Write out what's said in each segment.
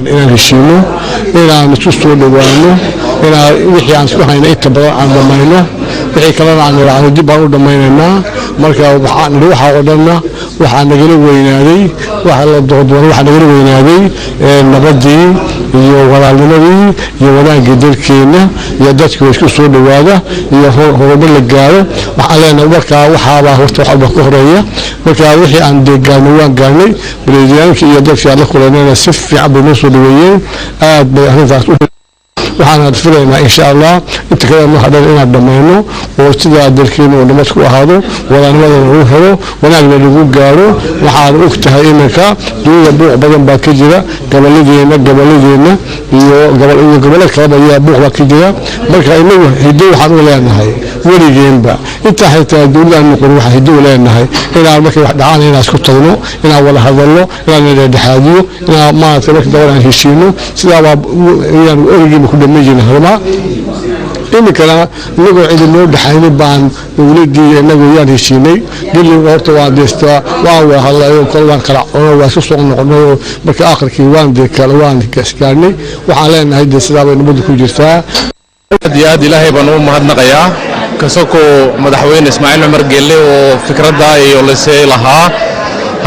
Inaan heshiino, inaan isku soo dhowaano, inaan wixii aan isku hayna inta badan aan dhammayno, wixii kalena aan idhaahno dib baan u dhammaynaynaa. Marka waxaan idhi, waxaa oo dhanna waxaa nagala weynaaday, waxa la doordoonay waxaa nagala weynaaday nabadii iyo walaalnimadii iyo wanaaggii dalkeenna iyo dadka isku soo dhowaada iyo horumar la gaaro. Waxaan leenahay markaa waxaabaa horta waxba ka horeeya. Marka wixii aan dee gaarnay waan gaarnay. Baleediyaanka iyo dadkii aan la kulanayna si fiican bay noo soo dhaweeyeen, aad bay arrintaas u. Waxaan filaynaa, insha Allah, inta kale noo hadhan inaan dhammayno oo sidaa dalkeenu uu nabad ku ahaado, walaalnimadana lagu helo, wanaagna lagu gaaro. Waxaan og tahay iminka dunida buuq badan baa ka jira, goboladeenna iyo gobollo kaleba ayaa buuq baa ka jira. Marka inagu hiddo waxaan u leenahay weligeenba, intaa xitaa dowladaan noqon, waxaan hiddo u leenahay inaan markay wax dhacaan inaan isku tagno, inaan wada hadalno, inaan dhexdhexaadiyo, inaan maaragtay marka dambe aan heshiino. Sidaa baa ayaan weligiiba ku dhammayn jirnay hormaa. Iminkana inagoo cidi noo dhexaynin baan dowladdii inagu yaan heshiinay gelli. Horta waan deestaa, waan wada hadlayo, kol waan kala cuno, waan isku soo noqonay, marka aakhirkii waan dee kale waan isgaarnay. Waxaan leenahay dee sidaa bay nabaddu ku jirtaa. Aad iyo aad Ilaahay baan u mahadnaqayaa, kasakoo Madaxweyne Ismaaciil Cumar Geelle oo fikradda iyo lase lahaa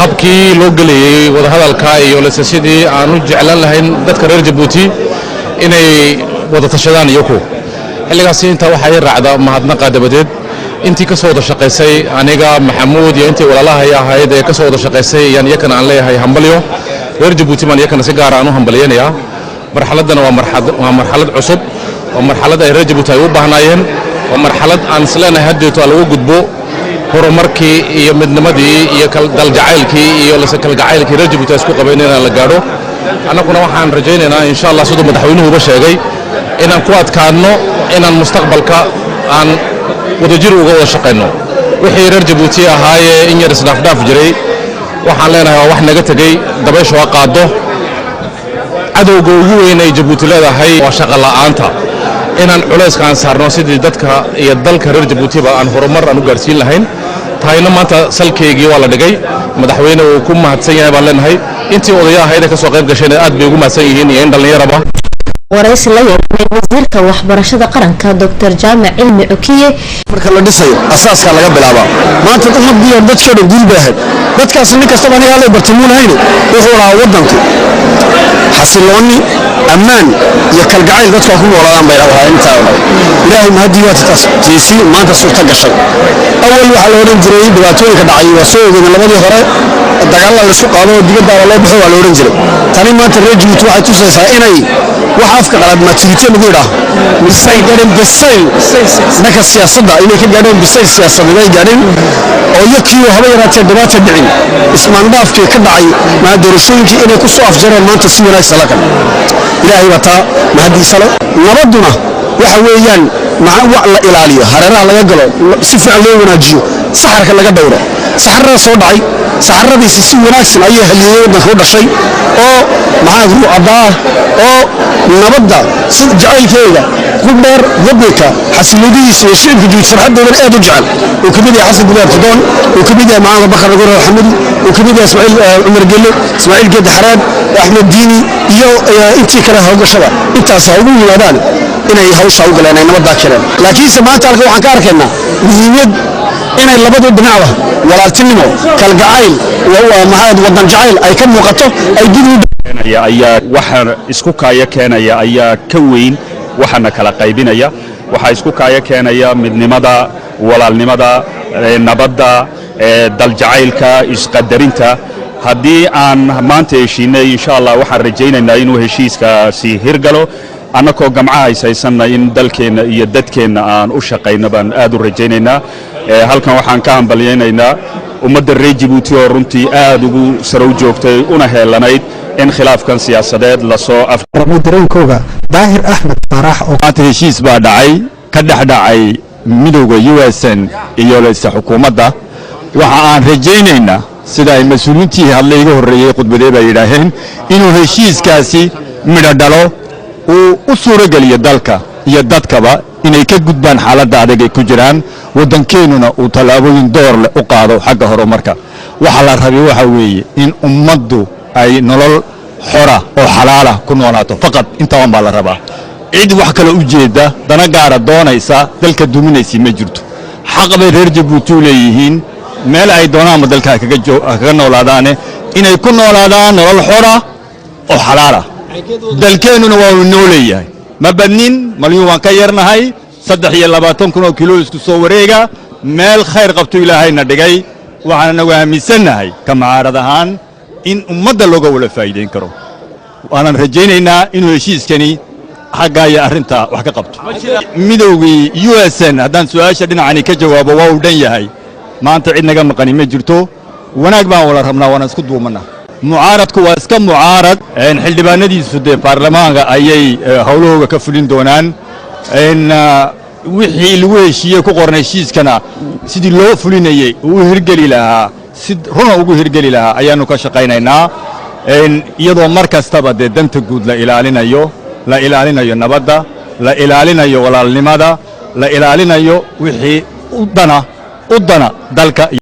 habkii loo gelayey wadahadalka iyo lase sidii aan u jeclaan lahayn dadka reer Jabuuti inay wada tashadaan iyaku xilligaasi. Intaa waxaa ii raacda mahadnaqa dabadeed intii ka soo wada shaqaysay, aniga, Maxamuud iyo intii walaalahay ahayd ee ka soo wada shaqaysay ayaan iyakana aan leeyahay hambalyo. Reer Jabuuti baan iyakana si gaara aan u hambalyaynayaa. Marxaladdana waa marxalad cusub, waa marxalad ay reer Jabuuti ay u baahnaayeen, waa marxalad aan isleenahay haddeeto lagu gudbo horumarkii iyo midnimadii iyo daljacaylkii iyo lase kalgacaylkii reer Jabuuti ay isku qabeen inaan la gaadho. Annaguna waxaan rajaynaynaa, insha Allah, siduu madaxweynuhuba sheegay, inaan ku adkaadno inaan mustaqbalka aan wadajir uga wada shaqayno. Wixii reer Jabuuti ahaayee in yar isdhaafdhaaf jiray, waxaan leenahay waa wax naga tegey, dabayshu ha qaado. Cadowga ugu weyn ay Jabuuti leedahay waa shaqa la'aanta. Inaan culayska aan saarno sidii dadka iyo dalka reer Jabuutiba aan horumar aan u gaarsiin lahayn, tahayna maanta salkeygii waa la dhigay. Madaxweyne uu ku mahadsan yahay baan leenahay. Intii odaya ahayd ee ka soo qayb gashayna aad bay ugu mahadsan yihiin iyo in dhallinyaraba. Waraysi la yeelmay wasiirka waxbarashada qaranka, Doctor Jaamac Cilmi Cukiye. Marka la dhisayo asaaskaa laga bilaabaa. Maanta ummadii dadkii o dhan guul bay ahayd. Dadkaas nin kastaba aniga alla bartamuunahayne wuxuu lahaa waddanku xasiloonni, ammaan iyo kalgacayl dadku ku noolaadaan bay lahaa. Intaa Ilaahay mahadii waata taas tiisi maanta suurta gashay. Awal waxaa la odhan jiray dhibaatooyinka dhacay waa soo ogeena, labadii hore dagaalla la isku qaado oo dibaddaaba loo baxo waa la odhan jiray. Tani maanta reer Jabuuti waxay tusaysaa inay wax afka qalaad maturity lagu yidhaaho misay gaadheen, bisayl dhanka siyaasadda inay ka gaadheen, bisayl siyaasadeed ay gaadheen oo iyakii haba yaraatee dhibaata dhicin. Ismaandhaafkii ka dhacay maa doorashooyinkii inay ku soo afjareen maanta si wanaagsan la kan. Ilaahay baa taa mahadiisa le. Nabadduna waxa weeyaan wa la ilaaliyo, hareeraha laga galo, si fiican loo wanaajiyo, saxarka laga dhowro. Saxarada soo dhacay, saxaradiisi si wanaagsan ayay haliyey waddanka u dhashay oo maxaa ruucaddaa oo nabadda si jacaylkeeda ku dheer, waddanka xasiloodihiisa iyo shicibka Jabuuti farxadoodana aad u jecel, uu ka mid yahay Xasan Gudaar Todoon, uu ka mid yahay Maxamed Bakar Nagor Xamadi, uu ka mid yahay Ismaaciil Cumar Gelle, Ismaaciil Geed Xaraad, Axmed Diini iyo intii kale hawgashada intaas ha ugu yimaadaan inay hawsha u galeen, ay nabaddaa keeneen. Laakiinse maanta halka waxaan ka arkaynaa muhiimad inay labadu dhinacba walaaltinimo, kalgacayl, maxaa wadan jacayl ay ka muuqato ay dib ayaa waxa isku kaaya keenaya ayaa ka weyn waxaana kala qaybinaya. Waxaa isku kaaya keenaya midnimada, walaalnimada, nabadda, daljacaylka, isqadarinta. Haddii aan maanta heshiinay, insha Allah waxaan rajaynaynaa inuu heshiiskaasi hirgalo, annakoo gamcaha ishaysanna in dalkeenna iyo dadkeenna aan u shaqayno baan aad u rajaynaynaa. Halkan waxaan ka hambalyaynaynaa ummadda reer Jabuuti oo runtii aad ugu sare u joogtay una heelanayd in khilaafkan siyaasadeed lasoo Ramay dareenkooga Daahir Axmed Faarax oo Maanta heshiis baa dhacay, ka dhex dhacay midowda USN iyo leyse xukuumadda. Waxa aan rajaynaynaa, sida ay mas-uuliyiintii hadlay iga horreeyey khudbadee bay yidhaaheen, inuu heshiiskaasi midho dhalo, uu u suuro geliyo dalka iyo dadkaba inay ka gudbaan xaaladda adag ay ku jiraan, waddankeennuna uu tallaabooyin door leh u qaado xagga horumarka. Waxa la rabay waxa weeye in ummaddu ay nolol Xora oo xalaala ku noolaato faqad intaan baa la rabaa. Cid wax kale u jeedda, dana gaara doonaysa, dalka duminaysi ma jirto. Xaq bay reer Jabuuti u leeyihiin meel ay doonaanba dalka ha kaga noolaadaane, inay ku noolaadaan nolol xora oo xalaala. Dalkeennuna waa uu noo leeyahay. Ma badnin, malyuun waan ka yarnahay, 23,000 oo kilo isku soo wareega. Meel khayr qabto Ilaahayna dhigay. Waxaan anagu aaminsannahay ka mucaarad ahaan in ummadda looga wada faa'iidayn karo. Waanan rajaynaynaa inuu heshiiskani xaggaa iyo arrinta wax ka qabto. Midowgii USN, haddaan su'aasha dhinacani ka jawaabo, waa uu dhan yahay. Maanta cid naga maqani ma jirto. Wanaag baan wada rabnaa, waana isku duumanna. Mucaaradku waa iska mucaarad. Xildhibaanadiisu dee baarlamaanka ayay howlahooga ka fulin doonaan. Wixii lagu heshiiyey ku qoran heshiiskana, sidii loo fulinayey uu u hirgeli lahaa, si runa ugu hirgeli lahaa ayaannu ka shaqaynaynaa, iyadoo mar kastaba dee danta guud la ilaalinayo, la ilaalinayo nabadda, la ilaalinayo walaalnimada, la ilaalinayo wixii u dana dalka.